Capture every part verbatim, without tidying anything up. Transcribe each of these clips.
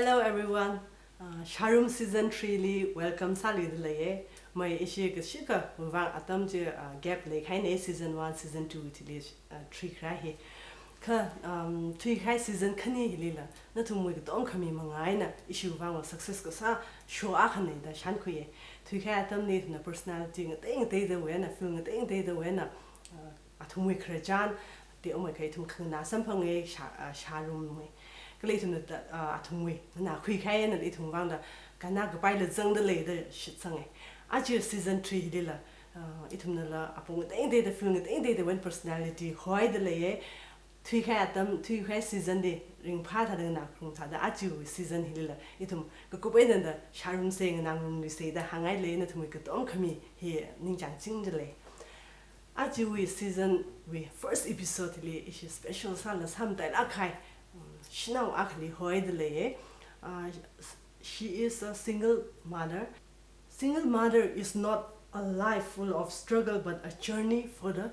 Hello everyone. Uh, Shārum season three li welcome sālui dalei ye. Mai ishi kashikha wuivang atam chi, uh, gap leikahaina season one, season two chili, uh, three kharā hi. Kha, um, thuikahai season khani hilila nathumwui katongkhami manga eina ishi wuivang va success kasā show akhana da shānkhui ye. Thuikahai atamli ithumna personality ngatei ngateidawui eina, field ngatei ngateidawui eina, uh, athumwui khararchan, te omai kha ithum khanganā samphanga, Shā, uh, Shārumwui. Kala ithumna ta, uh, athumwui nganākhui kahai eina ithum vangda kannā kapaila zangdalei da shitsanga. Aja season three hilila, uh, ithumnala apong ngatei ngateida, field ngatei ngateidawui eina personality hoidalei ye. Thuikahai atam, thuikahai season li ringphā thāda nganākhui thāda, aja season hilila ithum kakup eina da shārumsa, nganārumluisa da hāngngailei, nathumwui katongkhami hi ningchāngchingdalei. Ajawui season wui first episode li ishi special sāla sāmatailāk kahai, um, shanao akhali hoidalei ye. Uh, she is a single mother. Single mother is not a life full of struggle, but a journey for the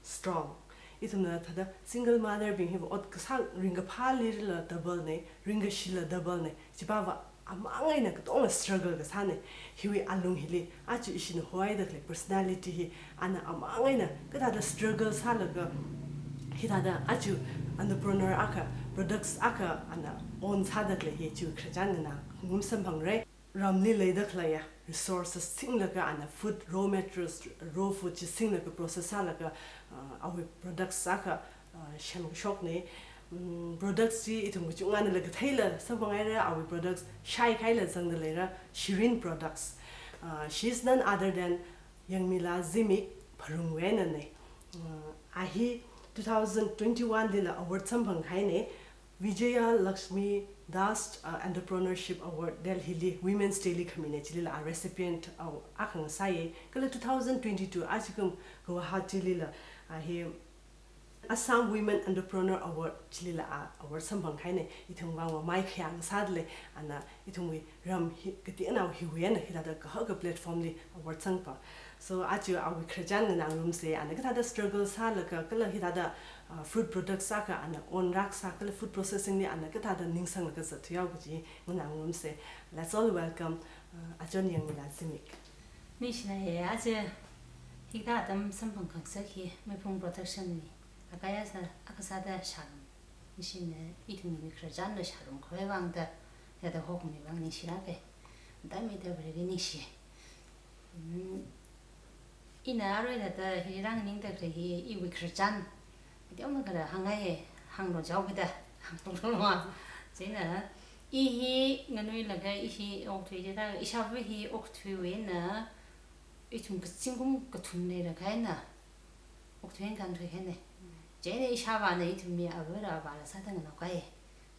strong. Ithumna thāda single mother bing hiva ot kasā ringkaphālila double na, ringkashila double na. Chipāva amang eina katonga struggle kasāna. Hiwui alung hili aja ishina hoidakhalei personality hi, ana amang eina kathāda struggle sālaga hithāda aja entrepreneur akha, products akha ana own sādakhalei hi chiwui khararchan nganāngarum samphangra. Ramli leidakhaleiya resources singlaga ana food, raw materials, raw food chi singlaga process sālaga, uh, awui products akha, uh, semkashokna. Mm, products chi ithum kachungkhanala katheila samphangngaira, awui products shaikahaila zangdaleira, Shireen Products. Uh, she is none other than Yangmila Zimik, Pharungwui einana. Uh, a hi two thousand twenty-one lila award samphangkahaina, Vijaya Lakshmi Das, uh, Entrepreneurship Award Delhi li Women's Day li khamina, chilila a recipient, uh, akha ngasāya. Kala two thousand twenty-two ajakum Guwahati lila a hi Assam Women Entrepreneur Award chilila a award samphangkahaina. Ithum vangva maikhayā ngasādalei, ana ithumwui ram hi, kateonao hiwui eina hithāda kahaka platform li award sangpa. So aja awui khararchan nganārumsa, ana kathāda struggle sālaga kala hithāda, uh, food products akha ana own rākasā kala food processing li ana kathāda ningsanglaga zatthuihaoki kaji nganārumsa. Let's all welcome, uh, Achon Yangmila Zimik. Ningshilāka, aja hikathā atam samphang khangasak hi Meiphung Production wui akayā sā, akha sāda Shārum. Ishina ithumwui khararchanla Shārum khavai vangda, yada hokmi vang ningshilāka. Dai mida very ningshi. Mm, ina arui thāda hi rānganingdakhalei hi iwui khararchan. Iti omna kala hāngngai, hānglu jihaokida, hānglu ma. Chieina, i hi nganuilaga i hi okthui jida, ishāva hi okthuiwui eina, ithum kazingkum kathum leilakha eina okthui eina kānthuikahaina. Chieina ishāvāna ithumwui avāla avāla sāda nganaokahai.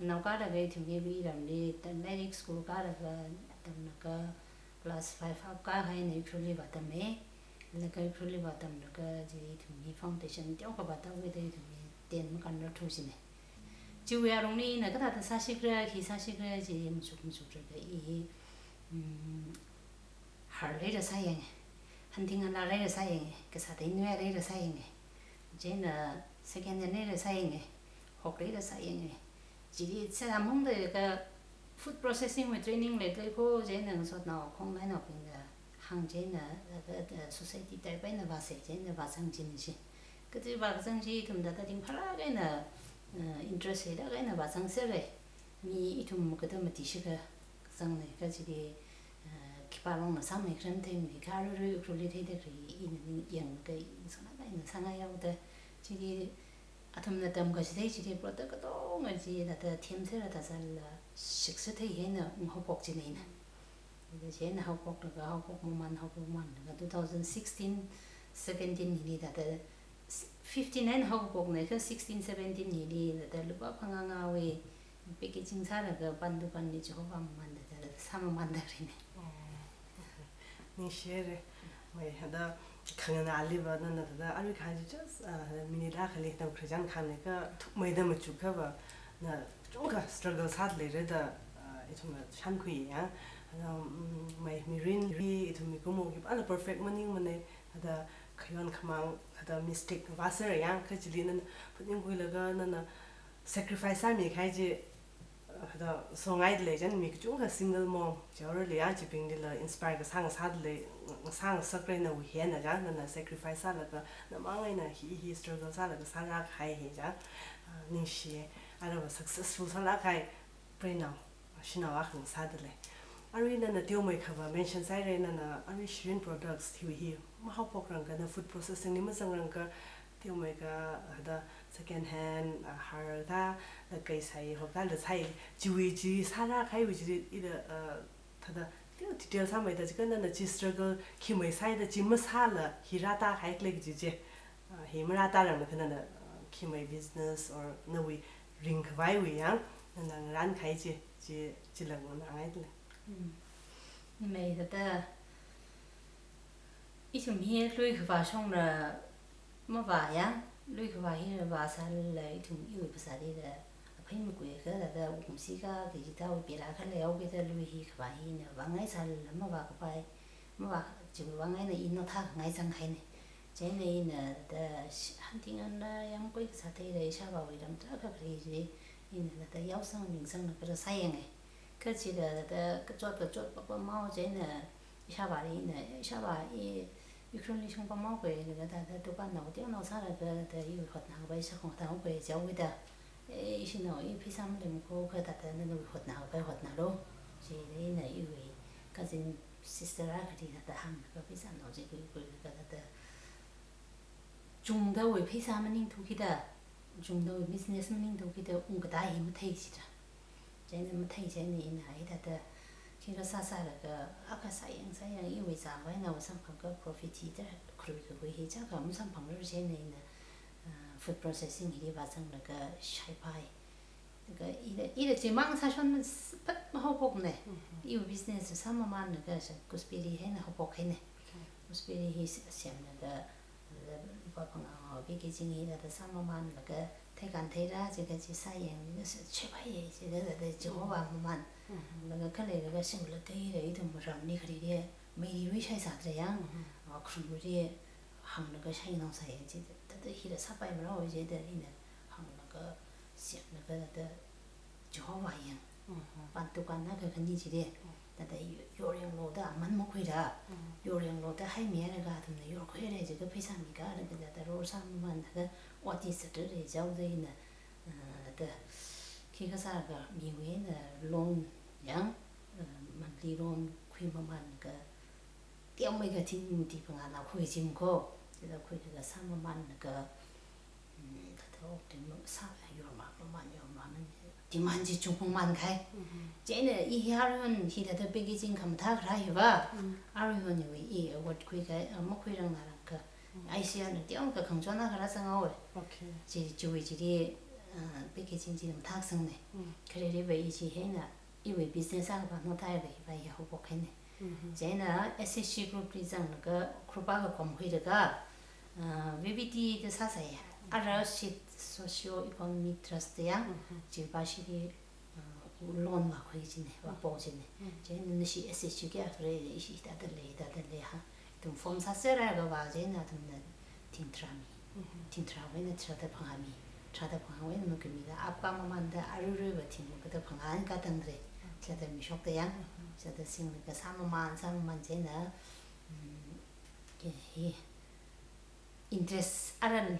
Nganaokalaga ithumwui ramli tam lairik school kālaga, tamlaga class five apkā eina Ukhrulli vātama. Laga Ukhrulli vātamlaga chi ithumwui foundation teokha vāthaoda ithumwui ten makānrarthu jina. Chiwui alungli ina kathāda sāsikra, khi sāsikra chi machuk machuklaga i, mm, har leira sāyanga, hanting ala leira sāyanga, kasā teinui leira sāyanga. Chieina second hand leira sāyanga, hok leira sāyanga. Chili sāmungda ka food processing wui training leilei ko, chieina ngasotnao khongnainaobingda hāng chieina, uh, uh, society type eina vāsa chieina vāzang jina chi. Kaji vāzang chi ithum thāda ringphālāk eina, uh, interest leilāk eina vāzangserra. Mi ithum kathā mati shikha zangna kajili, uh, khipā longna sāmei kharam theimei kha aruirui Ukhrulli theidakhalei ina ningyanglaga i sāngai eina sāngaihaoda. Chili athumna tamkachithei chili product katonga chi thāda themserra thāzala shiksa thei eina unghaophok jina ina. Thāda chieina haophoklaga, haophok mamān, haophoklaga mamānlaga two thousand sixteen seventeen hili thāda fifteen eina haophokna kha sixteen seventeen hili thāda lupā phangā ngāwui packaging sālaga pan dukan li chihovā mamānda thāda sāmamānda rina. Oh. Ningshira. Mai thāda khanganāliva nana thāda arui kha chi just, ah, minute akhali tam khararchan khangna kathukmeida machukhava na chungkha struggle sādaleira da, ah, ithumna shānkhuiya. Thāda, mm, mai mirinli ithum mikumo khipāla perfect maningmana, thāda khayon khamāng, thāda mistake vāserra, kha chili nana phaningkhuilaga nana sacrifice sāmikahai chi, uh, Hada songai dalei chieina mi kachungkha single mom, chaorali ya chibingli la inspire kasā ngasā dalei, ngasā ngasakra nawui hi eina chang, nana sacrifice sālaga, namang eina hi, hi struggle sālaga sārākahai hi chang, ah, ningshi, arava successful sālākkahai, preinao, shanao akha ngasā dalei. Arui nana teomeikha va mention sāhaira nana, arui Shireen Products hiwui hi, mahaophokrangka na food processing li mazangrangka, teomeikha hada second hand, ah, har da, da kai sai, hok da, da sai, chiwui chi, sārākahaiwui chi, ida, ah, thada, teo detail sāmeida, chikha nana chi struggle, khi mai sai da, chi masāla, hi rātāhai khalei chi chi. Ah, hi marātāranglaga nana, ah, khi mai business or nawui ringkhavaiwui yang, nana ngarānkahai chi, chi, chila nganāngai dalei. Mm. Mai thada, ithum hi lui khavā shongla mavā ya, lui khavā hila vāsālala ithum iwui phasālila aphei makhuiakha thada ukumsi ka, kajitao pera khalei haokida lui hi khavā hina vāngaisālala mavākapai, mavā chiwui vang eina i nothāngai zanghaina. Chieina ina thada sh-, hunting anla yāmkhui kasā theida ishāvāwui ram tarākha khalei chi, ina thada yaosang ningsanglaga rāsāyanga. Kha chila thada kachot kachot papamao chieina ishāvāli ina, ishāvā i Ukhrulli shungpamhaokhui, laga thada dukānnao teonao sālaga thada iwui hotnākapai shākhuitāhaokhui jihaoda. Eh, ishinao i pheisā maleimakho kha thada nawui hotnākapai hotnālu. Chieina ina iwui cousin sister akhali thada hānglaga pheisānao chi khuikhuilaga thada chungdawui pheisā maningthu kida, chungdawui business maningthu kida ungkatā hi mathei chida. Chieina mathei chieina ina hithada khikha sāsālaga akha sāyang sāyang iwui zāwui eina samphangakha profit hi da kharui kakhui hi chakha masamphangra chieina ina, ah, food processing hili vāzanglaga shaipai. Laga ila, ila chimang sāshon s-, phat mahaophokna. Mhm. Iwui business sāmamanlaga sha gooseberry hi eina haophokhaina. Okay. Gooseberry hi s-, semlaga, laga lupā phangā ngā packaging hila thada sāmamanlaga, theikān theira, chikha chi sāyang, s-, chepai ye, chila thada chihovā maman. Mhm. Laga khaleilaga singla theira, ithum ramli khalili, meili rui shaisāda yang, Mhm. ah, kharumli hānglaga shainao sāya, chi thada hila sāpaimarao jida ina hānglaga, semlaga thada chihovā yang. Mhm. Pan dukān akha khani chili. Mm. Thada yo-, yoryanglu da aman makhuira. Mm. Yoryanglu da haimihailaga athumna yorkhuira chikha pheisā mikalaga thada rosā mamanlaga ot hi sāthuira jihaoda ina, ah, thada khikha sālaga miwui eina loan yang, ah, monthly loan khuimamanlaga teomeikha thing mati phangā na khui chimkho. Chila khuilaga sāmamanlaga, mm, thada okathui ma-, sā, yorma, maman yorma man, demand chi chungmamankahai. Mhm. Chieina i hi aruihon hi thada packaging khamathā kharā hiva. Mm. Aruihon hiwui i award khuikahai, ah, makhuirang narangkha. Mm. I C R na teokha khangachon akha rāzanghaowa. Okay. Chi, chiwui chili, ah, packaging chi mathāsangna. Mm. Khareliva i chi hi eina iwui business akha vānothailaga hiva i haophokhaina. Mhm. Chieina S H G group li zanglaga group akha khomkhuilaga, ah, V B T da sāsāya. Ara Seed Socio Economic Trust da yang, Mhm. chi pāshili, ah, loan vākhui china, vāpo china. Mhm. Chieina nashi S H G kayākha lei, ishi hithada lei, hithada lei ha. Ithum form sāserlaga vā chieina athumna thing tharā mi. Mhm. Thing tharāwui eina tharāda phangā mi. Tharāda phangāwui eina makhami da apkā mamanda aruiruiva thing makhada phangā eina katangdalei. Mhm. Chithada mishokda yang. Mhm. Chithada singlaga sāmaman, sāmaman chieina, mm, ke hi interest aran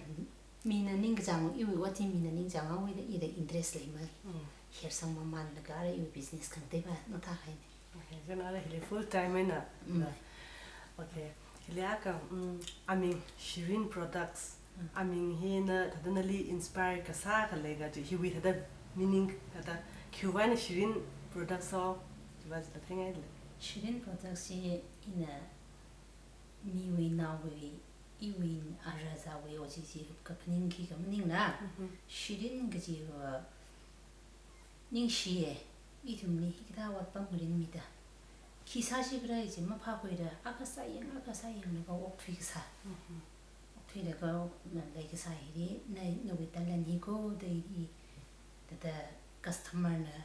mina ningkachāng, iwui ot hi mina ningchānghaowuida ida interest leima. Mm. Hersang mamanlaga ara iwui business khangateiva nothāhaina. Okay, chieina ara hili full time eina. Mm. Okay. Hili akha, mm, aming Shireen Products. Mm. Aming hina thada nali inspire kasā khalei kaji, hiwui thada meaning thada khiwuivang Shireen Products ho, chiva thada theingailei. Shireen Products hi ina miwui naowui, iwui ara zāwui oji chi kaphaning khikha maningla. Mhm. Shireen kajiva ningshiya, ithumli hikathā otpam ngarinmida. Khi sāshikhala chi maphākhuila, akha sāyang, akha sāyanglaga okthui kasā. Mhm. Okthuilaga na leikasā hili, na, nawui talent hi kho da i, thada customer na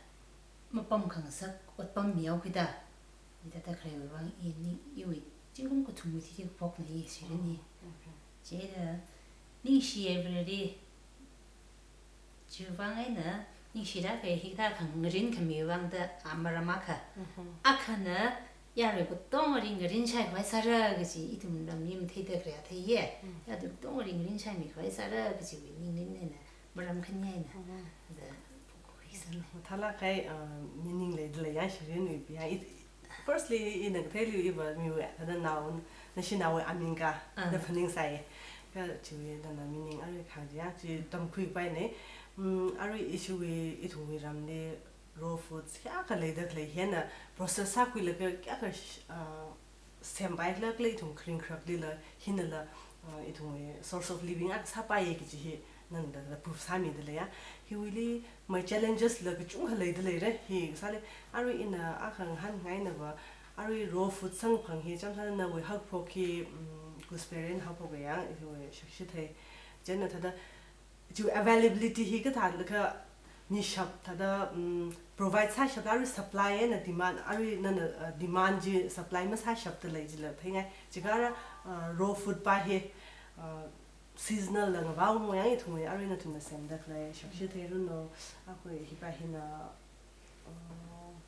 mapamkhangasak otpam mihaokida. Hithada khaleiwui vang i ni, iwui zingkum kathumwui thili kaphokna i Shireen hi. Oh, okay. Chieina ningshiya Vareli. Chiwuivang eina Ningshida kei hikathā khangarin khami vangda, a, maram akha. Mhm. Akhana yarui katongali ngarin shaikhavai sāra kaji ithum ramli matheida khalei theiya. Mm. Yarui katongali ngarin shaimikhavai sāra kajiwui ningrin eina maram khani eina. Mhm. Da pukhuisang. Mathālāk kahai, uh, meaning leidalei ya, shirinwui pi ya. It, firstly, ina katheili iva miwui, thāda nao, nashi naowui aming ka, Ah. da phaningsai. Kachiwui thāda meaning arui khangji ya, chi tamkhuipai ne. Mm, arui ishiwui, ithumwui ramli raw foods kayākha leida khalei hina process sākhuilaga kayākha sh-, uh, sempai khala khala ithum kharing kharakli la, hinala, uh, ithumwui source of living akha sāpaiya kaji hi nana da, da proof sāmidalei ya. Hiwuili mai challenges la kachungkha leidaleira, hi sāli, arui ina akha ngahānngaina va, arui raw food samkaphang hi, chānjam sāda nawui hakphok hi, mm, gooseberry na hakphok ya, hiwui shakshithei. Chieina thāda, chi availability hi kathālakha mishap thāda, mm, provide sāshapla arui supply eina demand, arui nana, uh, demand chi supply masāshapdalei jila theingai. Chikha ra, uh, raw food pa hi, uh, seasonal la ngavao mo ya, ithumwui arui nathumna semda khalei, shakshithei runo, akhui hipa hina, uh,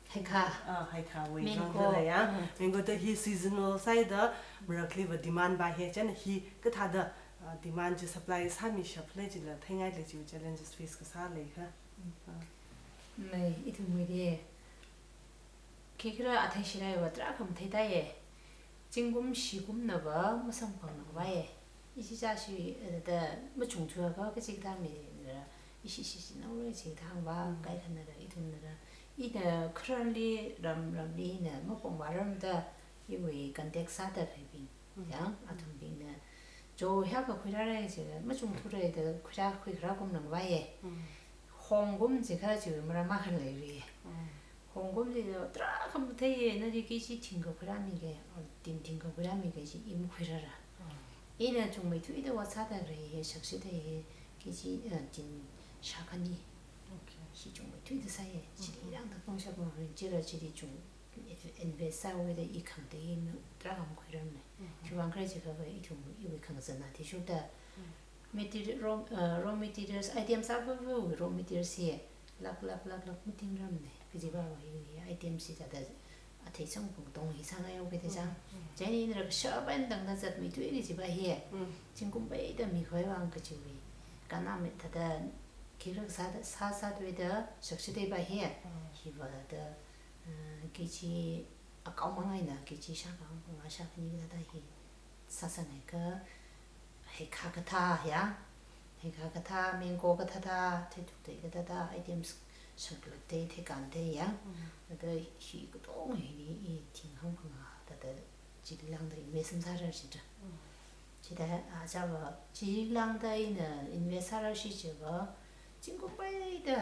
Heikha. Ah, heikha wui Mango. Rangdalei ya. Mm. Mango da hi seasonal sāhaida, marakli va demand pa hi, chieina hi kathāda, uh, demand chi supply sāmishapla jila theingailei, chi challenges face kasā leikha. Mm. Ah. Mai, ithumwuili khikhala athei shiraiva tarākha matheitaiya. Zingkum shikumna va masamphangna vaiya. Ishi chāshi, eh, da machungthuakha kachikathā mira, ishi shishi naora chikathā va, Mm. kaikhanara, ithumnara. Ina khararli ram, ramli ina mapongva ramda, iwui contact sāda khalei bing. Mm. Ya, athumbingna. Jo hiyākha khuirāra jiakha, machungthura da khuirā, khuikharā kumna vaiya. Mm. Hongkum jiakha chi maram akha leiri. Mm. Hongkum chi tarākha matheiya, nali kg thingkha khuirāmikei, or tin thingkha khuirāmikei chi i makhuirāra. Mm. Ina chungmeithuida ot sāda khalei hi, shakshithei hi, kg, eh, tin shākhani. Okay. Hi chungmeithuida sāya, chili Mm-hmm. rāngda pangshap marin chila chili chung invest sāhaoda i khangatei hi tarākha makhuirāmana. Mm-hmm. Khiwuivang khala jiakha va ithum iwui khangazan athishurda Mm. Material, raw, uh, raw materials, items avāva̱wui raw materials hi lāk, lāk, lāk, lāk matingrāmana. Kajiva va hi, hi items hi thāda athei chang pung tong hi sāngai haokida chang. Mm, mm. Chieina ina rākashap eina tangda zatmeithui kajiva hi. Mm. Zingkum peida mikhavai vang kajiwui. Kaname thāda khikhala sāda, sā, sāthuida shakshithei pa hi. Mm. Hiva da, uh, kg akao mang eina, kg shākha, nga shākhani kathāda hi. Sāsangaikha, heikha kathā ya, heikha kathā, mango kathāda, theithuktei kathāda, items shanglattei, theikantei ya. Mm. Thāda hi katong hili i thing hangkhangathāda chili lāngda invest masārar chida. Mm. Chida, ah, chāva, chili lāngda ina invest sārar shi chiva, zingkum peida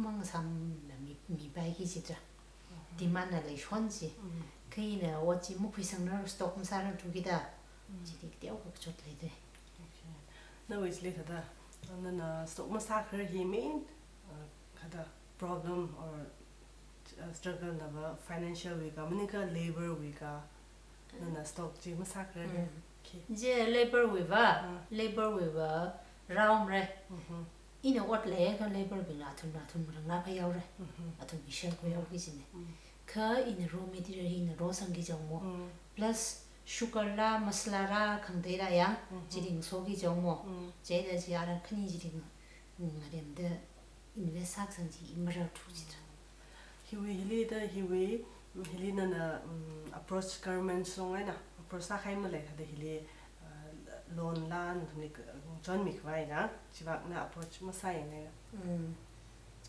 mangasamla mi, mipaiki chida. Mm. Demand na leishon chi. Mm. Kha ina ot chi makhuisangrar, stock masārarthu kida. Mm. Chili teokha kachot leida. Okay. Nawui chili thāda, nana stock masākharar hi main, uh, thāda problem or, uh, struggle na va financial wui ka, maningakha labour wui ka, nana stock chi masākharar hi. Mm. Okay. Je labour wui va, Mm. labour wui va, raomara. Mhm. Ina ot leiakha labour bingla athum, athum rānglāk haohaora. Mhm. Athum ishal khuihaoki china. Mm. Kha ina raw material hi ina rosangki jong mo. Mm. Plus sugar la, masala la, khangateila ya, Mm-hmm. chili ngasoki jong mo. Mm. Chieina chi ara khani chili nga, ngaremda invest sākasang chi i mararthu chida. Hiwui hili da hiwui, mm, hili nana, mm, approach government shong eina, approach sākahai malei thāda hili, uh, loan la nathumli ka, chonmikhavai na, chivang na approach masāyangna. Mm.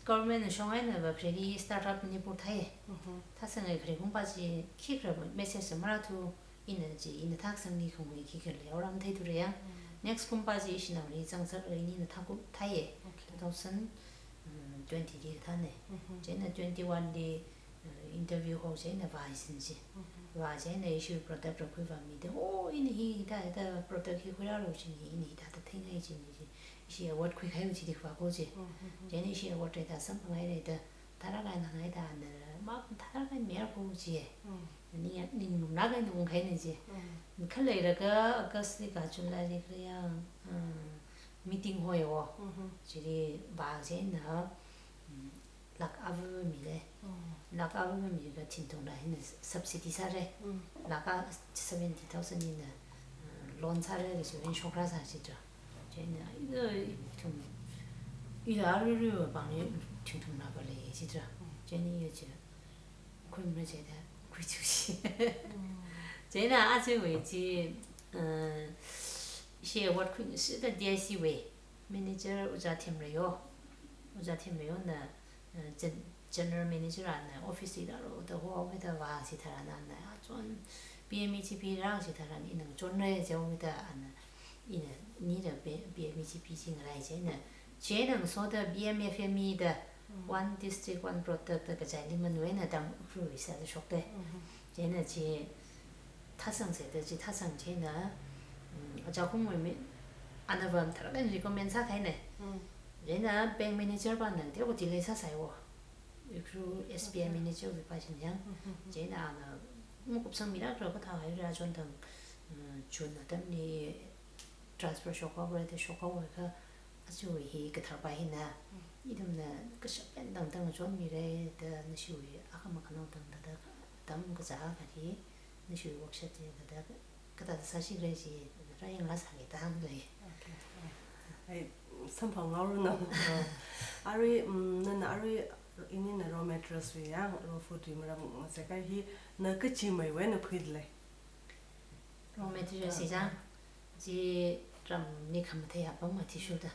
Government shong eina va khare hi Startup Manipur thāi. Mhm. Thāsangai khare kumpa chi khikhala message marāthu, ina chi, ina thākasangli khamui khikhala leira matheithura ya. Mm. Next kumpa chi ishinaoli zangzakra, ini ina thākum thāi. Okay. Two thousand, mm, twenty li kathāna. Mhm. Chieina twenty-one li, uh, interview haochieina vāhaisang chi. Mhm. Vāchieina ishi product rākhuivāmida, oh, ina hi hithā hithā product hi khuirālu chini, ina hithāda theingai chini chi. Ishi award khuikahai chili khavā ko chi. Mhm. Chieina ishi award rida samphanghaira da, tharākha ngangaida na, ma tharākha mayarko chi. Mm. Ning, ninglumlāk eina ungkahaina chi. Mm. Khaleilaga August li ka July li khala ya, mm, meeting hoi wo. Mhm. Chili vāchieina, mm, lakh ava mile. Oh. Lakh ava milaga thingthung la hina subsidy sāre. Mm. Lakh a seventy thousand hina, uh, loan sāre, kachi wui shokra sā chitra. Chieina, ina ithum, ila aruirui vāpāngli thingthung la khalei chitra. Mm. Chieina iya chi, khuimara chida, khuichu shi. Mm. Chieina achiwui chi, uh, ishi award khuingashi da D I C wui manager Ojā Themreiyo. Ojā Themreiyo na, eh, gen-, general manager ana office li da ro da ho da vāsi tharan ana achon P M E G P rāsi tharan ina chonra jihaoda ana ina nida P-, P M E G P chi ngalei chieina. Chieina ngasoda P M F M E da Mm. One District, One Product da kajaili manwui eina tamkhui sāda shokte. Mhm. Chieina chi thāsang sāda chi thāsang chieina, mm, Ojā Khumwui mi, ana vāmtharan recommend sākahaine. Mm. Chieina bank manager pana teokha delay sāsai wo. Ikru S B I Okay. manager wui pa china yang. Mm-hmm. Chieina ana makupsangmira kra kathā haira chon tang, mm, June atamli transfer shokhaora da shokhaoakha, achiwui hi kathar pa hina, Mm. ithumna kashap eina tangtang chonmira da nashiwui akha makhanao tangda da tam kazā kari, nashiwui workshop chi da da kathāda sāsi khala chi, rāyangla sāki da hānglei. Okay. Ai, samphang ngaoru na. Arui, mm, nana arui inina raw materials wui ya, raw food wui maram ngasekai hi, na kachimeiwui eina phuidalei? Raw materials hi chang, chi ram ni khamathei apam athishurda.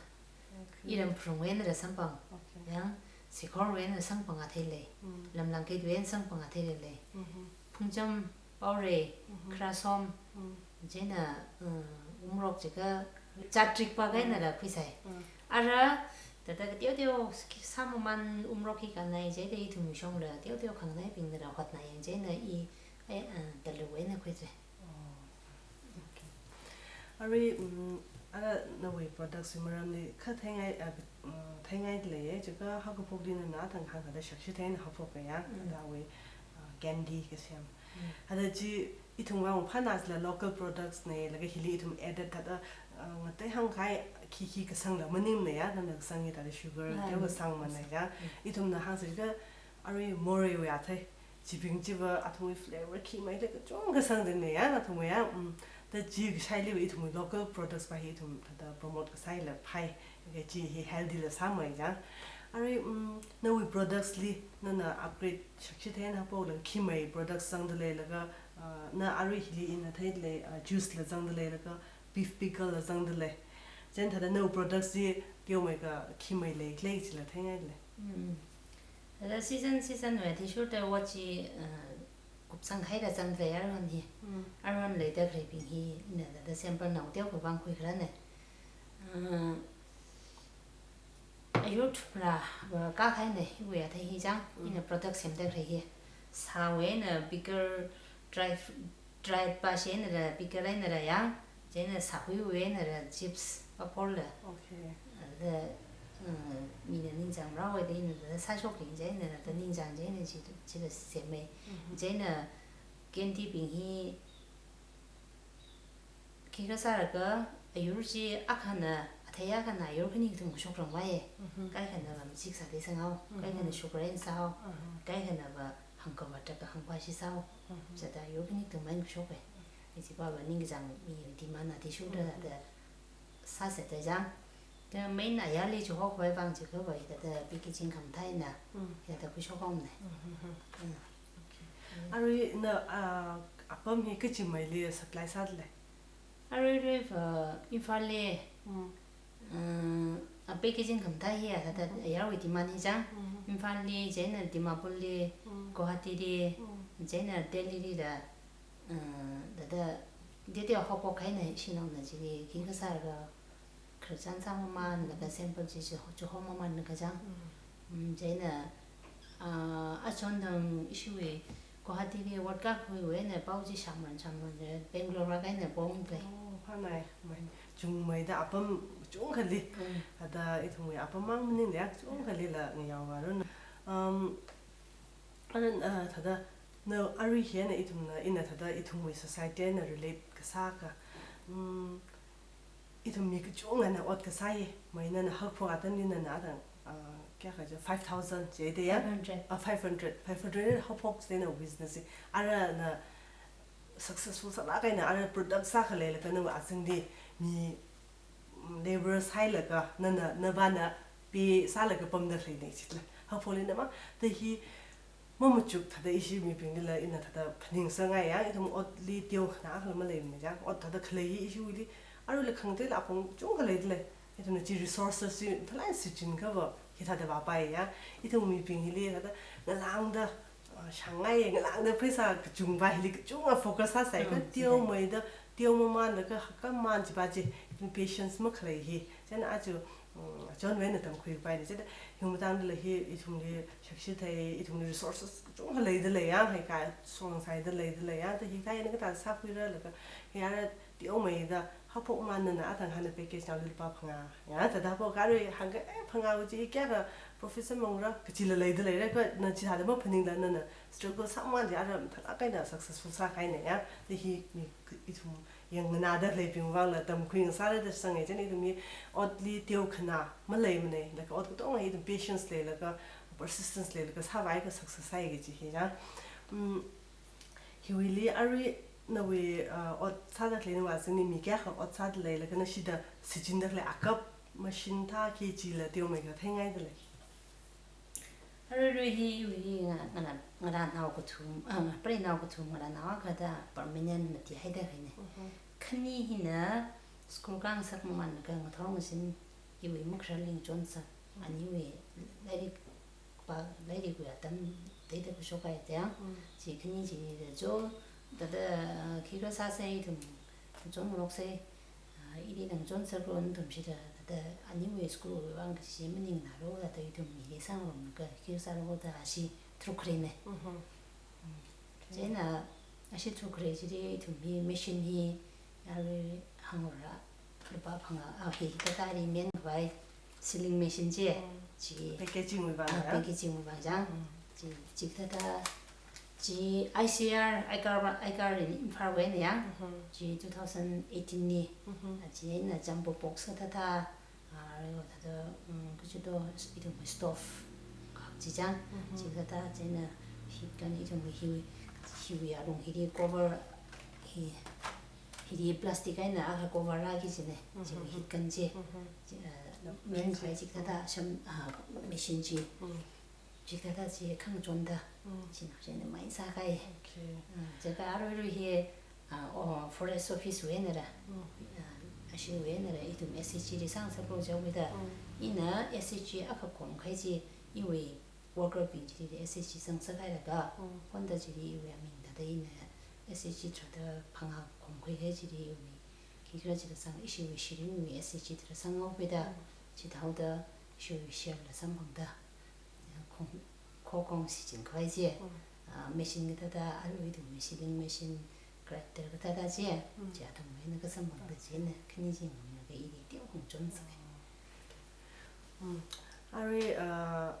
Okay. Iram phrungwui einara samphang. Okay. Yang, Sikhorwui eina samphanga theilei. Mm. Lamlangkitwui eina samphanga theilei. Mhm. Phungcham, paorei, Mhm. kharasom, Mm. chieina, uh, umrok jiakha chatrikpa Mm. kahaina la khuisai. Mm. Ara, thāda kateo teo, sāmaman umrok hi kanai chieina ithum shongla, teo teo khanganaibingna la hotnai yang chieina i, ai, uh, talu eina khuisai. Oh, okay. Arui, mm, ara nawui products wui maramli kha theingai, ah, mm, theingaidalei, chiakha haokaphokli nana thang hāngkahai thāda shakshi theina haophok ya, Mm. thāda awui, ah, candy kasem. Mm. Thāda chi ithumwui vang phāna sila local products nei, laga hili ithum added thāda, ah, ngatei hāngkahai khikhi kasangla maningmana ya, nana kasang hi thāda sugar, Ah, teo kasang mana ya. Mm. Ithumna hāngsi kha arui moreiwui athei, chibing chiva athumwui flavor khimei le kachungkha sangdalei ya, athumwui ya, mm, thāda chi kashailiva ithumwui local products pa hi ithum thāda promote kasāla phāi, okay, chi hi healthy la sāmei ya. Arui, mm, nawui products li, nana upgrade shakshi theina haophokla khimei products zangdalei laga, ah, na arui hili ina theidalei, ah, juice la zangdalei laga, beef pickle la zangdalei. Chieina thāda nawui products chi teomeikha khimei leilei chila theingaidalei. Mm. Thāda season, season wui athishurda ot chi, uh, kupsang haira zangdalei aruihon hi. Mm. Aruihon leida khaleibing hi, ina thāda sample nao teokha vāng khuikharane. Uh, ayur thumra, uh, kākahaine, iwui athei hi chang, Mm. ina product semda khalei hi. Sāwui eina pickle, dry f-, dry pa shi einala, pickle einala ya, chieina sāhuiwui einala chips, papor la. Okay. La, uh, mina ningchāng rāhaoda ina la sāshokli chieina la ningchāng chieina chi, chila semei. Mhm. Chieina candy bing hi khikha sālaga ayur chi akhana, athei akhana ayur khani kathum kashok rangmai. Mhm. Kaikhanava machik sāda sanghao, Mhm. kaikhana sugar eina sāhao, Mhm. kaikhanava hāngkhavāt laga hāngpā shi sāhao. Mhm. Chithāda ayur khani kathum eina kashok e. Ichi pava ningkachāng mi demand athishurda Mhm. thāda sāsāda chang. Thāda main ayarli chihokhavai vang chiakhava thāda packaging khamathā eina Mm. thāda khuishok haomane. Mm-hmm. Mm. Okay. Arui na, ah, apam hi kachimeili supply sādalei? Aruiruiva Imphalli, Mm. uh, a packaging khamathā hi thāda Mm-hmm. ayarwui demand hi chang. Mm-hmm. Imphalli, chieina Dimapurli, Mm. Guwahatili, Mm. chieina Delhili la, uh, thāda, thāda teoteowa haophok kahaina ishinaona chili, khikha sālaga, khararchan sāmamanlaga sample chi chi, chihomamalaga chang. Mm. Mm, chieina, ah, achon thang ishiwui Guwahatili ot kakhuiwui eina pao chi shāmaran shāmaran le, Bangalore vākahaina pongdalei. Oh, phānai, mai, chungmeida apam chungkhali. Mm. Thāda ithumwui apam mang maningla chungkhalila ngayao vāranu. Um, Aran, ah, thāda, na arui hi eina ithumna, ina thāda ithumwui society eina relate kasā akha, mm, ithum mi kachungana ot kasāi, mai nana haophok atamli nana athang, ah, kayākha chi, five thousand chi da ya? Five hundred. Ah, five hundred, five hundred haophok china business chi. Arana successful sālāk eina, ara product sākhalei laga nawui azingli mi, mm, labour sāhailaga, nana, navāna pay sālaga pamda khaleina chila. Haophokli nama, da hi mamachuk thāda ishi mibinglila ina thāda phaningsāngai ya, ithum otli teokhana khala maleimana ya, ot thāda khalei hi ishiwuili, aruila khangateila apong chungkha leidalei. Ithumna chi resources chi thalai sichin kava, hithāda vāpai ya. Ithum mibing hili thāda ngalāngda, ah, shāngngai, ngalāngda pheisā kachungva hili kachunga focus sāsai kha, mm, teomeida, teomamanlaga hakkaman chiva chi, ithum patience makhalei hi. Chieina aja, mm, John wui eina tamkhuipaina. Chieina hi matangdala hi ithumli shakshithei, ithumli resources kachungkha leidalei ya, haikai song saida leidalei ya, da hikaina kathā sākhuira laga, hi ara teomeida, haophokmana, athang hana package naoli lupā phangā ya, thāda haophok kharui hāngkha, eh, phangāwui chi kayākha profit sāmangra, kachila leidaleira, kha na chithāda maphaningla nana struggle sāmamanda ara mathālāk eina successful sākahaina ya, da hi mi ithum yangnganāda khaleibing vangla tamkhui ngasāra da sāngai. Chieina ithum hi otli teokhana maleimana, laga ot katonga hi ithum patience leilaga, persistence leilaga sāvai kha success sāi kaji hi ya. Mm, hiwuili arui nawui, ah, ot sāda khalei nawui azingli mi kayākha ot sādalei, laga nashida sichinda khalei akap machine thā khi chila teomeikha theingaidalei? Aruirui hi, iwui hi nga, ngarā, ngarānao kathum, ah, preinao kathum, ngarānao akhada permanent matihaida khalei ne. Mhm. Khani hina school kangasak mamanlaga ngathor ngazin iwui makhararli ngachonsak, aniwui lairik pā, lairikwui atam teida khuishokkai da ya. Mm. Chi khani chida jo, thāda, ah, khikha sāsei ithum, chon ngarokse, ah, ili ngachonsak ron ithum chida, thāda aniwui school wui vang kashi maningnā ro, thāda ithum ili sāngarumlaga khi sāra da ashi tharuk kharei ne. Mhm. Mm. Okay. Chieina ashi tharuk kharei chili ithum hi machine hi, arui hāngra, lupā phangā, ah, hi, kathā ri main khavai sealing machine chi, mm, chi. Packaging wui vang, ah, ya? Packaging wui vang chang. Mm. Chi, chikathā, chi I C R, I C A R va, I C A R in Imphal wui eina ya. Mhm. Chi two thousand eighteen li. Mhm. Ah, chieina jumbo box kathāda, ah, reo thāda, mm, kachi to, ithum stove kak chi chang. Mhm. Chikathā, chieina hi kan ithum hi, hiwui alung hili cover hi, hili plastic eina akha cover rāki kajina. Chi, mhm, hi kan chi. Mhm. Chi, ah, main khavai chikathā, sham, ah, machine chi. Mm. Chikathā chi khangachonda. Mm. China china mai sākai. Okay. Ah, chikha aruirui hi, ah, oh, Forest Office wui einara. Mm. Ah, ashiwui einara, ithum S H G li sāngasakra jihaoda. Mm. Ina S H G akha khomkahai chi, iwui worker bing chili S H G zangsākhailaga, mm, honda chili iwui aming thāda ina S H G tharāda phangā khomkhuikahai chili iwui, khikha chila zang, ishiwui shirinwui S H G tharā zanghaoda, mm, chithāhaoda ishiwui share la samphangda, khong, khokong sichin khavai chi, mm, ah, machine kathāda, arui ithum sealing machine, grater kathāda chi, mm, chi athumwui eina kasamphangda china, khani chi ngamlaga ili teokha ngachonsak. Mm. Arui, ah,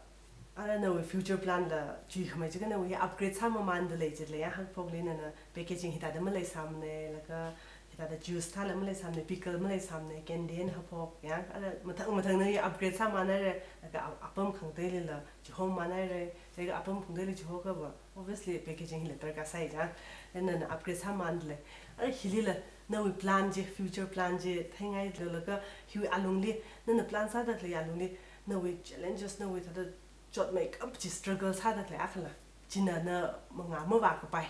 ara nawui future plan la chuikhamei jiakha nawui upgrade sāmamandalei jilei ya, haophokli nana packaging hithāda maleisāmana, laga hithāda juice thāla maleisāmana, pickle maleisāmana, candy eina haophok ya, ara mathang mathang nawui upgrade sāmamana re, laga a-, apam khangateilila chihomamana re, laga apam khangateili chihokhava, obviously packaging hila darkar sāi chang, then nana upgrade sāmamandalei. Ara hilila nawui plan chi, future plan chi theingaidalei, laga hiwui alungli, nana plan sāda khalei alungli, nawui challenges, nawui thāda chotmeikap chi struggle sāda khalei akhala, china na mangā mavākapai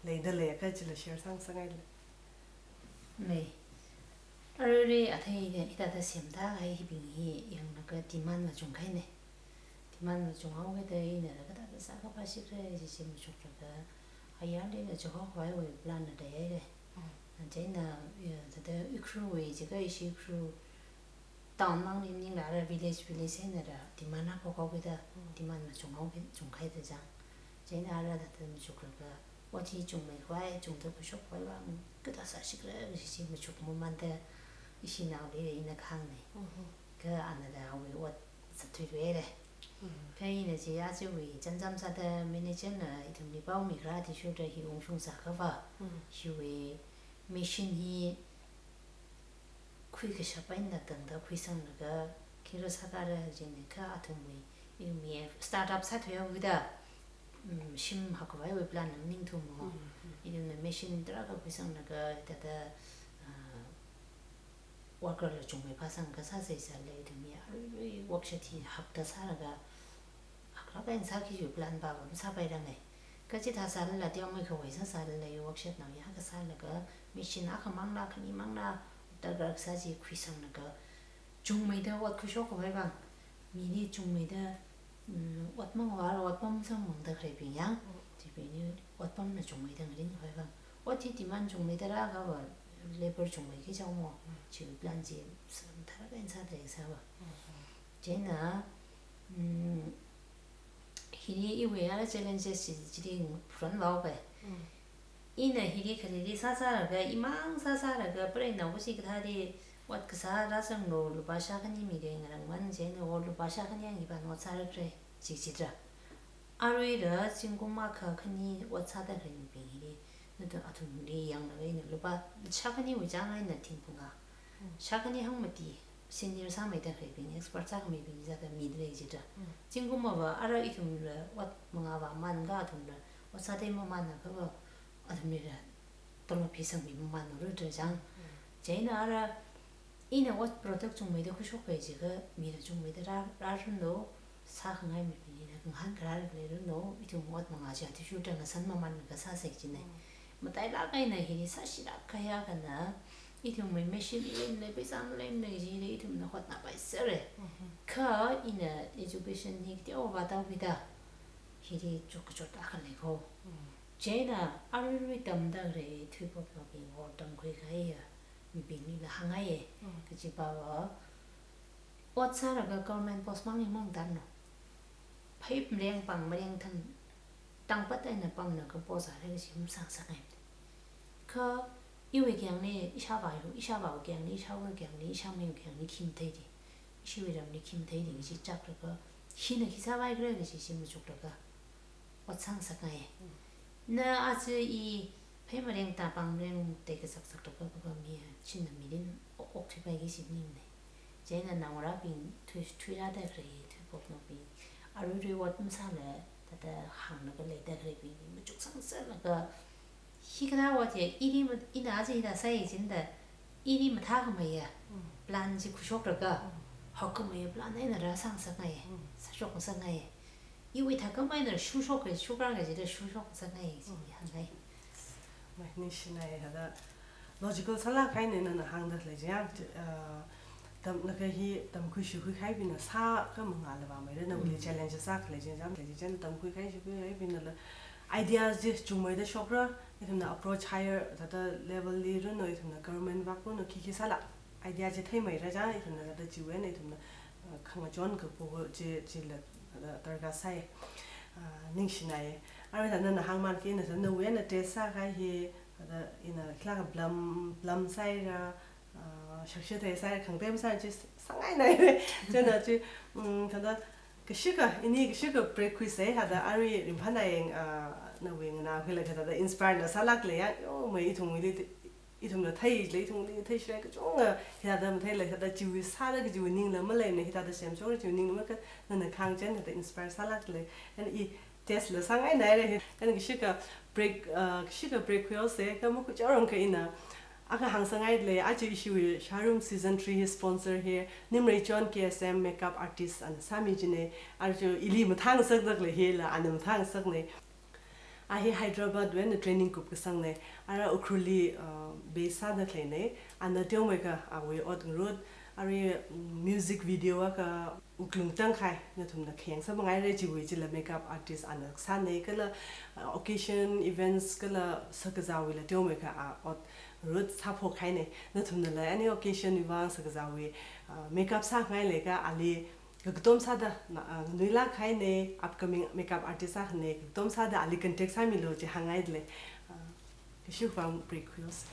leidalei kha chila share sāngasakngailei. Lei. Aruirui athei hithāda semda kahai hibing hi yanglaga demand machungkahai ne. Demand machunghaokida ina laga thāda sākapai shikra jishi machuklaga, ayarlila chihokhavaiwui plan la leihaire. Mm. Chieina, ya, thāda Ukhrulwui jiakha ishi Ukhrul town mangli maningla ara village, village einara demand haophokhaokida, mm, demand machunghao, chungkahai da chang. Chieina ara thāda machuklaga, ot hi chungmeikhavai, chungda khuishokkhavai vang kathā sāshikra jishi machukmamanda ishinaoli ina kahāng ne. Mhm. Kha anala awui ot zatthuiluire. Mm. Kha ina chi ajawui chānjam sāda manager na ithumli paomi kharā athishurda hi ungshung sākhava, mm, hiwui machine hi khuikashap eina tangda khuisanglaga, Khi rāsākara jina kha athumwui, ithumwui startup sāthuihaoda, mm, shim hakkhavaiwui plan na maningthumo. Mm, mm. Ithumna machine tarākha khuisanglaga thāda, ah, worker la chungmei phāsang kasā sāsālala ithumwui aruirui workshop hi hakda sālaga, haklāk eina sāki kaji plan pava masāpairanga. Kachithā sālala teomeikha wui sāsālala workshop nao ya kasālaga machine akhamangla khanimangla darkar kasā chi khuisanglaga chungmeida ot khuishok khavai vang, mili chungmeida, mm, ot mangvāla otpam samphangda khaleibing ya. Mm. Chibingli otpamna chungmeida ngarin khavai vang. Ot hi demand chungmeida rākha va labor chungmeiki chaomo. Mm. Chi plan chi sāmathālāk eina sāda leisāva. Mm, mm. Chieina, mm, hili iwui ara challenges chi, chili phuran vāopai. Mm. Ina hili khalili sāsālaga, imang sāsālaga, preinao kachi kathāli ot kasā rāsanglu, lupā shākhani miki ngarāngman, chieina o lupā shākhani yang khipāna ot sāra khala, chi chitra. Aruila zingkum akha khani ot sāda khaleibing hili, nathum athumli yanglaga ina lupā shākhaniwui chāng eina thing phangā. Mm. Shākhani hangmati, senior sāmeida khaleibing, expert sākhameibing zada mida lei chitra. Mm. Zingkum ava ara ithumla ot mangā vāmangakha athumla ot sāda mamangakha va athumlila tolop hi sangmi mamanglu rudra chang. Mm. Chieina ara ina ot product chungmeida khuishokpai jiakha mila chungmeida rā, rāranu, sākhangai mibingli ngahānkharā leiranu, ithum ot mangā chi athishurda ngasan mamang kasā sāi jina. Mm. Matailāk eina hili sāshilāk kahai akhana, ithumwui machine maleimana, pheisā maleimana jili ithumna hotnāpai sāra. Mhm. Kha ina education hi teovā tāhaokida, hili chuk kachot akha leiko. Mm. Chieina aruirui tamda khalei thuipoknaobing or tamkhui kahaiya mibinglila hāngngaiya. Mm. Kachi pava, ot sālaga government post mang ni mang tanlo. Phei mareng pāng mareng thang tangpat eina pamlaga post sāra kaji masāngasakngai. Kha iwui kayāngli, ishāvāwui, ishāvāwui kayāngli, ishāwui kayāngli, ishāmeiwui kayāngli khi matheida, ishiwui ramli khi matheida kaji chaklaga, hina khi sāvāikhala kaji chi machuklaga ot sāngasakngai. Mm. Na aja i phei mareng ta pāng mareng te kazak zaklaga kha mi, china mirin o-, okthuipaiki kaji maningmana. Chieina naongarābing thui, thuirāda khalei thuipoknaobing, aruirui ot masāla, thāda hānglaga leida khaleibing, machuk sangsanlaga, hikathā ot hi, ili ma, ina aja hithā sāi jinda, ili mathākhameiya, Mm. plan chi khuishoklaga, Mm. hakkhameiya plan eina rāsāngasakngai, Mm. sāshokngasakngai. Iwui thākhamei eina shushok, shukra kaji da shushokngasakngai, chi Mm. hāngngai. Mai, ningshinai, thāda logical sālāk kahaina nana hāngda khalei chi ya, chi, ah, tamna kahi, tamkhui shikhui kahaibingna sākhamangāla vāmeira, nawuili Mm. challenge sākhalei chi ya, khalei chi ya, tamkhui kahai shikhui kahaibingnala idea chi chungmeida shokra, ithumna approach higher, thāda level li ranu, ithumna government vak ranu, khi khi sāla idea chi theimeira chang, ithumna thāda chiwui eina ithumna, uh, khangachon kapo chi, chila, thāda darkar sai. Uh, ningshinai. Arui thāda nana hāngman khi ina thāda nawui eina test sākahai hi, thāda ina khilāka plum, plum saira, uh, shakshi thei saira, khangatei masāra chi sāngainaira. Chieina chi, um, thāda kashika, ini kashika break khuisa, thāda arui ringphānai yang, uh, nawui nganākhuilaga thāda inspire na sālākla ya, yo, mai ithumwuili ithumla theila, ithumli theishira kachunga, hithāda matheila, hithāda chiwui sāda kajiwui ningla maleimana, hithāda semshokra kajiwui ningla maleikha, nana kahāng chieina thāda inspire sālākla, and i test la sāngainaira, and kashika break, uh, kashika break khuihaosa, kha makhuichaorangkha ina akha hāngsangngaila, aja ishiwui Shārum season three hi sponsor hi, Nimreichon K S M makeup artist ana sāmi jina, aja ili mathāngasakda khalei hila, ana mathāngasakna. A hi Hyderabad wui eina training kupkasangna, ara Ukhrulli, uh, base sāda khaleina, ana teomeikha awui ot ngarut, arui, mm, music video akha wuklung tangkhai, nathumna khayang sāmangaira chiwui chila makeup artist ana sāna kala, uh, occasion, events kala shakazāwuila teomeikha a ot ngarut sāphok kahaina, nathumnala any occasion wui vang shakazāwui, uh, makeup sāngai leikha ali kakatom sāda, na, ah, nganuilāk kahaina, upcoming makeup artist akhana, kakatom sāda ali contact sāmilu chi hāngngaidalei. Ah, kashivang break khuihaosa.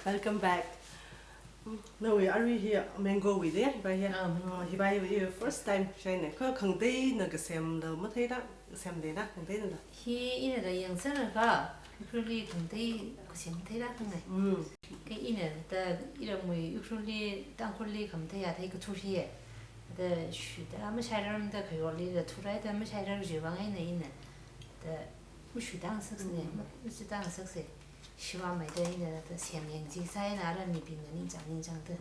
Welcome back. Nawui arui hi Mango wui de, hiva hi. Ah, Mango. Ah, hiva hi first time shaina. Kha khangateina kasemda matheida, kasemda na, khangateina da. Hi ina da yangserlaga, Ukhrulli khangatei kasem matheida khangai. Mm. Kha ina da iramwui Ukhrulli, Tangkhulli khamatheiya thei kathur hi. Da shuida mashairar da khayoli da thurai da mashairar jiwui vang eina ina da mashuida ngasaksei, Mm. ma-, mashuida ngasaksei. Shiva mai da ina da semyang chi sai na ara mibingna ningchāng ningchāngda.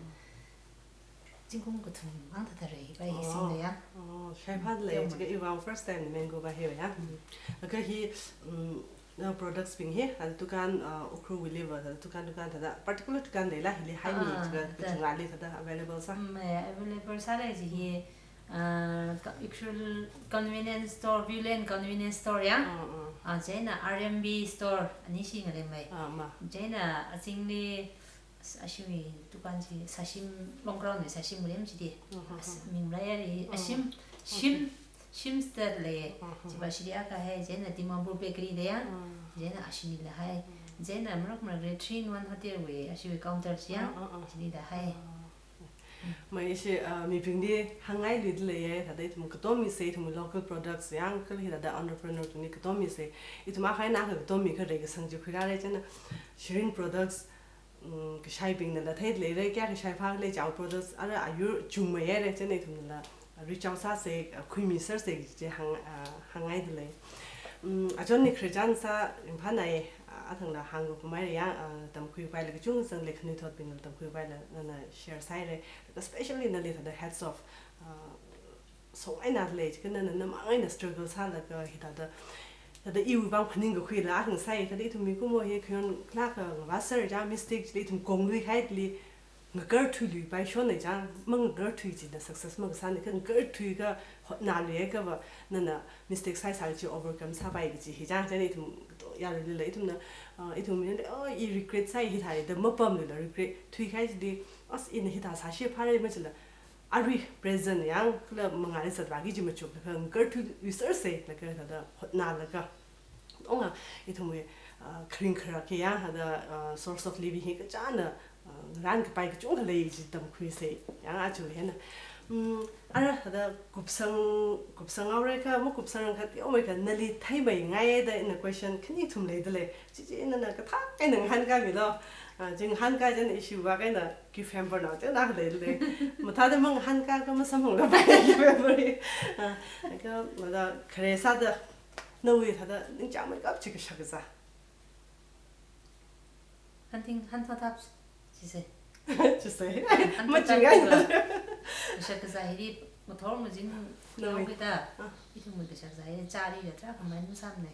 Zingkum kathum mang thāda rei, hiva hi Oh. singda ya. Oh, shaiphāda lei, Yao chika ma. Iwui vang first time Mango va hiva ya. Mm. Laga hi, mm, na products bing hi, thāda dukan, uh, Ukhrulwuiliva, thāda dukan, dukan, thāda particular dukan leila, hili haimi, Ah, chika thāda. Kachungkhali thāda available sā. Mm, eh, available sālei chi hi, ah, ka-, Ukhrul convenience store, Viewland convenience store ya. Mm, mm. Ah, chieina R M B store, ani shi ngalei mai. Ah, ma. Chieina azingli, Ashiwui dukan chi Sashim, Long Ground wui Sashim wui lam chidi. Mhm. As-, ming rāyari, Mm. Ashim, Shim, Okay. Shim State lei. Mhm. Chiva shidi akha hai, chieina Dimapur Bakery da ya. Mm. Chieina ashini la hai. Mm. Chieina marak marak le three in one hotel wui, ashiwui counter chi ya. Mm, mm, mm. Chili da hai. Mm. Mai ishi, uh, mibingli hāngngai luida leiya, thāda ithum katom misei, ithum local products yang, kala hithāda entrepreneur bingli katom misei. Ithum akha eina akha katom mikharei kasang chi khuirāra chieina Shireen Products, mm, kashaibingna la theida leira, kayā kashai phākhala chao products, ara ayur chungmeiya ra, chieina ithumla reach out sāsei, uh, khuimisersei chi hāng, uh, hāngngaida lei. Mm, achon ni khrijan sā ringphānai, uh, athangla hāngkapamhaira ya, uh, tamkhuipaila kachungkha zangli khanuithotbingla tamkhuipaila nana share sāhaira, especially nali thāda hats off, uh, song eina lei, chikha nana namang eina struggle sālaga hithāda, thāda iwui vang phaningkakhuila hāngsai, thāda ithum mikumo hi khayon khalā kha ngavāser ja mistake chili ithum kongluihaili ngakarthuiluipai shonna ja, mangakarthui china success makasāna, kha ngakarthuiakha hotnāluiakhava nana mistake sāsāli chi overcome sāpai kaji hi ja, chieina ithum yaruilila ithumna, uh, ithum mi, oh, i regret sāi hithāda mapamluila regret thuikahai chili, as ina hithā sāshi phāra machila, arui present yang, kala mangāli zatvāki chi machuklaga ngakarthuiluisersei, laga thāda hotnālaga. Onga, ithumwui, uh, kharing kharak hi yang, thāda, uh, source of living hi kachāna, uh, ngarānkapai kachungkha lei chi tamkhuisei, yang aja hina. Mm, ara thāda kupsang, kupsanghaora kha, makupsangrang kha, teomeikha nali theimeingaida ina question khani kathum leida lei. Chi chi nana kathā eina ngahānkāmilu. Ah, chi ngahānkā chieina ishiwui vang eina gift hamper nao chieina khalei lei. Mathāda mangahānkā kha masamphanglapai gift hamper hi. Ah, kha mada khare sāda nawui thāda ningchāngmeikap chi kashak kazā. Hanting hanthathap chisei. Chisei. Hanthathap Machingai. Kashak kazā hili mathor mazin Nawui. Yaokida. Ah. Ithumwui kashak kazā hili chali ya tra khamai masāmana.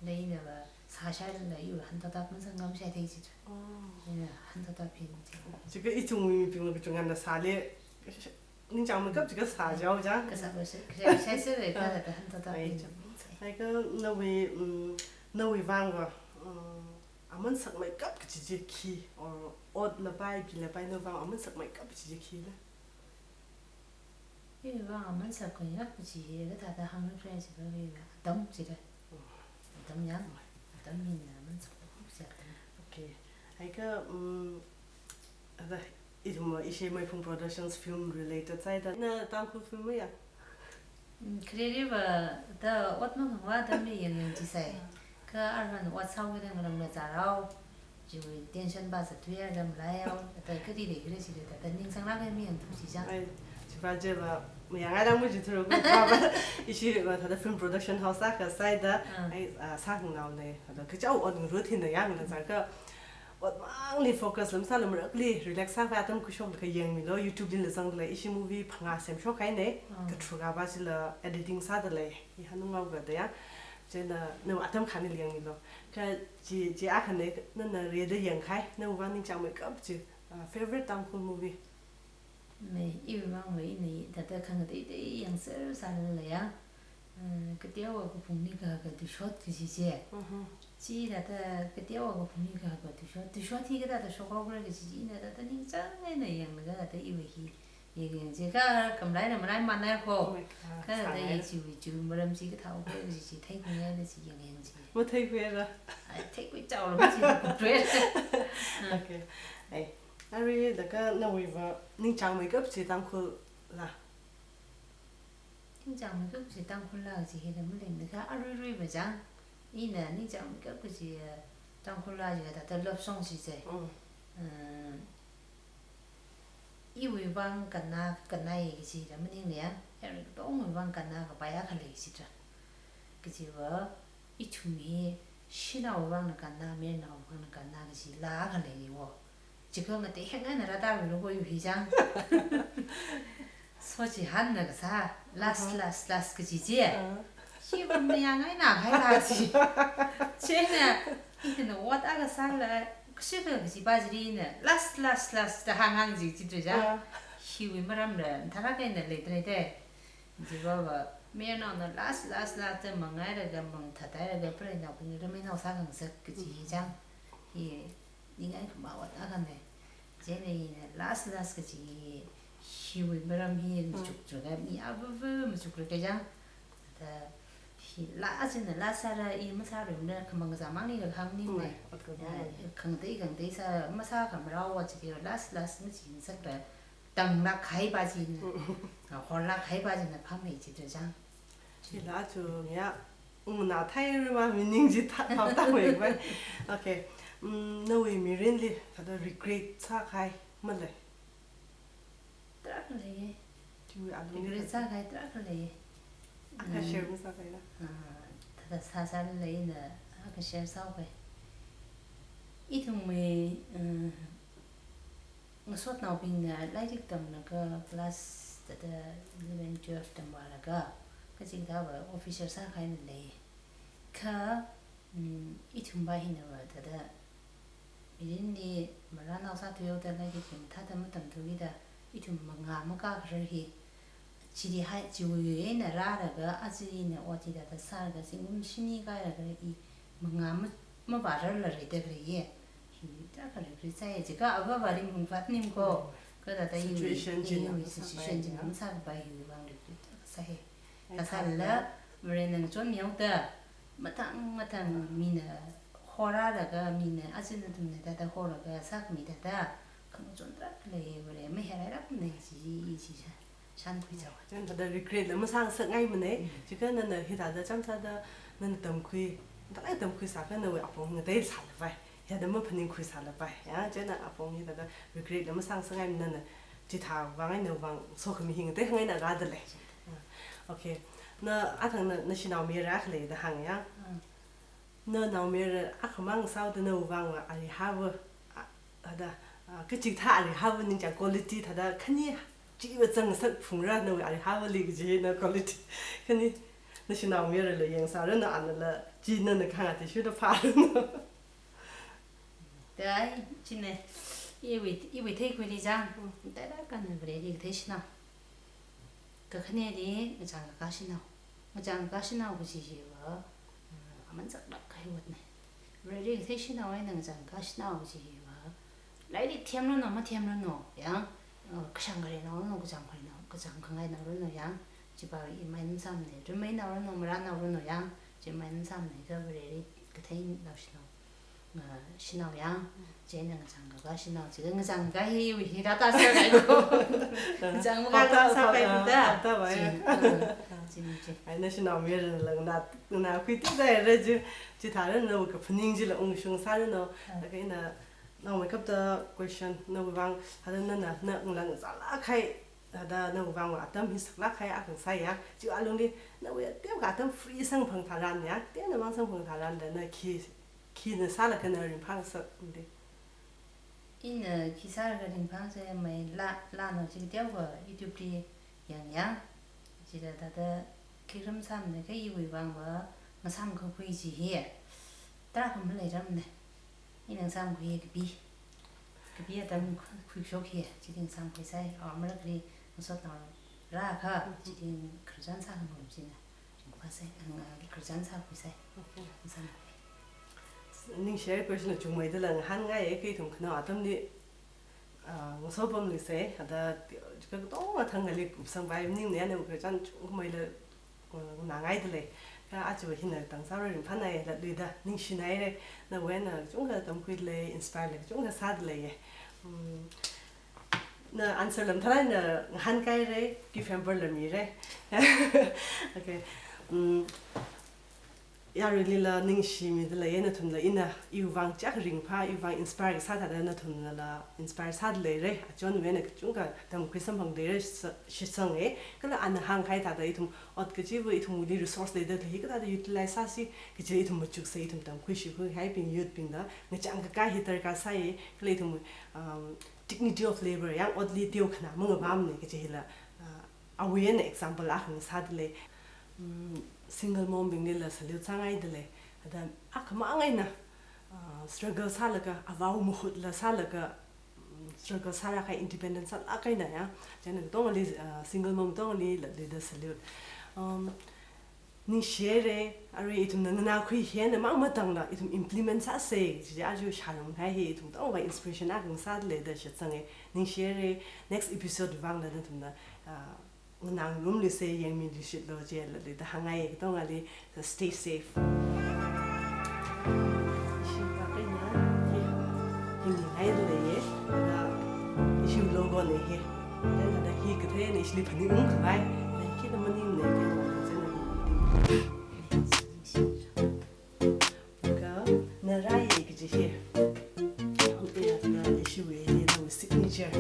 Leilava sāshailala iwui hanthathap masāngamshai thei chi. Oh. Ina hanthathap hin chi. Chikha ithumwui mibingla kachungana sāli, ningchāngmeikap chi kasā jao ja. Kasā kasā, kasā, kasā sāra kha Ah. Hanthathap Ai hin. Cha. Ai kha nawui, mm, nawui vangva, mm, aman sakmeikap kaji chi khi, or otlapai, bilapai, nawui vang aman sakmeikap kaji chi khila? Iwui vang aman sakmeikap kaji hi kathāda hāngra khala jiakha iwui vang atam chila. Atam yang, atam hina aman sakmeikap kaji atam. Okay. Ai kha, mm, ada, ithum ishi Meiphung Productions film related sāhaida. Na Tangkhul film ya? Mm, khareli va da ot makhangva da mi yang yang chi sai. Kha arhan ot sāhaoda ngarāngla zārao. Chiwui tension va zatthuiya da malaihao. Da kali lei khala chili da, da ningsanglāk eina mi yang thu chi chang. Ai, chiva chiva, mayangngaida mu chi thuro ko, va, va. Ishi va thāda film production house akha sāhaida, Ah. ai, ah, sākhanganao lei. Thāda kachao ot ngarut hina yangla zākha, ot mangli focus lam sāla marakli relax sākhavai atam khuishok kha yangmilu, YouTube lila zangda lei, ishi movie phangā semshokhaina, Ah. katharukha va chila editing sāda lei, i hanungao ga da ya. Chieina nawui atam khanili yangmilu. Kha chi, chi akhana nana rida yangkahai, nawui vang ningchāngmeikap chi, ah, favorite Tangkhul movie. Mei, iwui vangva ina thāda khangateitei yangser sālala ya. Uh, kateowa kaphungli kahaka Tushot kaji chi. Mhm. Chi thāda kateowa kaphungli kahaka Tushot. Tushot hi kathāda shokhaokhala kaji chi ina thāda ningchāng eina yanglaga thāda iwui hi yang yang chi kha khamalaila malai manai ko. Oh my God, Kha thāda sāngai. I chiwui, chiwui maram chi kathāhaokhala kaji chi theikhuingaila chi yang yang chi. Matheikhuira. Ai, theikhui chaola ma chi kupre. Okay. Hai, arui laga nawui va ningchāngmeikap chi Tangkhul la? Ningchāngmeikap chi Tangkhul la chi hila maleimana kha aruiruiva chang. Ina ningchāngmeikap kachi, eh, Tangkhul la chi kathāda love song chi chai. Mm. Eh, iwui vang kannā, kannāya kachi la maningla ya, arui katongwui vang kannā kapai akha lei chitra. Kachiva, ithum hi shanaowui vangna kannā, mayarnaowui vangna kannā kachi la akha lei wo. Chikha ngatei heng eina rātā rulu ko iwui hi chang. Sochihānna kasā, last, aha, last, last kachi chi. Ah. Hiva mayāngai na hai la chi. Chieina, ithumna ot akha sāla, kashika kachi pa chili na, last, last, last da hānghāng chi chitra chang. Ah. Hiwui maramla, tharā kaina leidalei te. Chiva va, mayarnaona last, last, last da mangailaga, mangthāthailaga, preinaobing rameinao sākhangasak kachi hi chang. Hi, ningai khama ot akhana. Chieina ina last, last kachi hi, hiwui maram hi, mm, machukchukla, mi avava machukla kajang. Da, hi la china la sāla i masāruimala, khamang kazā mangli la khang ni. Mm, ne. Ot khamang. Ya, khangatei, khangatei sā, masākhamarao wa chi last, last machingasakla, tanglāk kahai pa china. Mm. Ah, horlāk kahai pa china phāmei chitra chang. Chila chu ya, mm, na thai rima meaning chi tha, phap tangmei bai. Okay. Mm, nawui mirinli, thāda regret sākahai malei? Tarākha leiya. Chiwui alung regret thāda sākahai tarākha leiya. Akha, mm, share masāpaila? Ah, thāda sāsālala ina akha share sāupai. Ithumwui, eh, ngasotnaobingna lairik tamlaga class thāda eleven, twelve tamvālaga, kachikathā va officer sākahaina lei. Kha, mm, ithum pa hina va thāda, mirinli marānao sāthuihaoda lairik hi mathāda matamthuida, ithum mangā makākharar hi, chili hai, chiwui eina rālaga, aja ina ot hithāda sālaga, zingkum shini kālaga i mangā ma, mavārarla leida khalei ye. Hi tarākha regret sāya, chikha avāvali mungvat nim ko. Mm. Kathāda iwui, situation china, iwui masāpai situation china, ya, masākapai hiwui vang regret sāya. Ai, thāda sālala, Varena ngachonmihaoda, mathang mathang mina horalaga, mina aja nathumna thāda horlaga sākhami thāda, khangachon tarākha lei, Vare maherairakmana chi, chi sā, shānkhui chawa. Chieina thāda regret la masāngasakngaimana. Mm. Chikha nana hithāda chāmsāda, nana tamkhui, thālai tamkhui sākha nawui apong ngatei sālapai. Hithāda maphaningkhui sālapai. Ya, chieina apong hithāda regret la masāngasakngaimana, nana chithā vang eina vang sokhami hi ngatei hang eina rādalei. Ya. Okay. Na athang na, na shanaomayara akha lei da hānga ya. Mm. Na naomayara akhamang sāhaoda nawui vang va arihava, a, thāda, a, kachikathā arihava ningchāng quality thāda khani chiva zangngasak phungra nawui arihavali kaji na quality. Khani, na shanaomayarala yangsāranu, anala chi nana kahāng athishurda phāranu. Dai, china, iwui, iwui theikhuili chang, mm, tarākhana Vareli kathei shanao. Kakhaneli ngachang kakā shanao. Ngachang kakā shanao kaji hiva, mm, aman zaklāk kahai otna. Vareli kathei shanao eina ngachang kakā shanao kaji hiva, lairik themranu, mathemranu, yang, uh, kashang kharei naoranu, kachang kharei nao, kachang khangai naoranu, yang, chiva imai masāmana, rameinao ranu, marānao ranu, yang, chi imai masāmana, kha Vareli kathei naoshinao, uh, shanao yang, chieina ngachang kakā shanao, chikha ngachang kakā hi, hi rātā sākahai ko. Ngachang kakā phap tā, sāpai phap tā, da. Phap tā vai. Chi, uh, chi, chi. Ai, na shanaomayarala na, na khuitida ra chi, chithāda nawui kaphaning chila ungshung sāranu, ah, laga ina, naomeikapta question, nawui vang, thāda nana, na ngalang zālāk kahai, thāda nawui vang va atam hi saklāk kahai akha sāya, chiwui alungli, nawui teokha atam free samphang tharan ya, teonamang samphang tharan da na khi, khina sālaga na ringphāngasakna de? Ina khi sālaga ringphāngasakmei la, lanao chi teokha YouTube li yangyang. Chila thāda khikha masāmana kha iwui vang va ngasāmkakhui chi hi tarākha maleiramana. Ina ngasāmkakhui kapi. Kapi atam khu-, khuishok hi, chili ngasāmkhuisai, a, marakhali ngasotnaora akha, chili khararchan sākhangarum china. Ringphāsai, ang, a, khararchan sākhuisai. Okay. Ngasāmkhui. Ningshi question la chungmeida la ngahānngai, kha ithum khanao atamli, ah, ngaso pamluisai, thāda, katonga thang ngali kupsangpai maningmana, nawui khararchan chungmeila, uh, ngangaidalei. Kha aja hina tang sāra ringphānai, latluida, ningshinaira, nawui eina kachungkha tamkhuidalei, inspire la kachungkha sādalei. Na answer lam tharan na ngahānkaire, gift hamper la mire. Okay. Mm, yaruilila ningshimida leiye nathumla, ina iwui vang chak ringphā, iwui vang inspire sāthāda nathumla inspire sāda leire. Achonwui eina kachungkha tamkhui samphangda leire, sa-, shitsange. Kala ana hāngkahai thāda ithum ot kachiva ithumli resource leida khalei hi kathāda utilize sāsi kaji ithum machuksei, ithum tamkhui shikhuihaibing youth bingda ngachang kakā hi darkar sāye. Kala ithum, um, dignity of labor, yang otli teokhana mangavamne kaji hila, uh, awui eina example akha ngasāda lei. Mm, single mom binglila salute sāngaida lei. Thāda akhamang eina, uh, struggle sālaga, avāwui mahutla sālaga, mm, struggle sālaga independent sālaga eina ya. Chieina katongali, uh, single mom katongali la leida salute. Um, ningshire, arui ithumna nganākhui hi einamang matangla ithum implement sāsei, chi aja shānung hai hi ithum tongva inspiration akha ngasāda leida shitsange. Ningshire, next episode vangla nathumna, ah, nganāngarumluisei, yangmiluishitlo jila leida hāngngai, katongali, so stay safe. Ishi va kaina, hi, hi ningai leiye, thāda ishi logo ne hi. Then thāda hi kathāna ishili phaningungkhavai. Then khina maningne, then thāda zana hi. Ka, na rāye kaji hi. Ampe ya thāda ishiwui hi, nawui signature.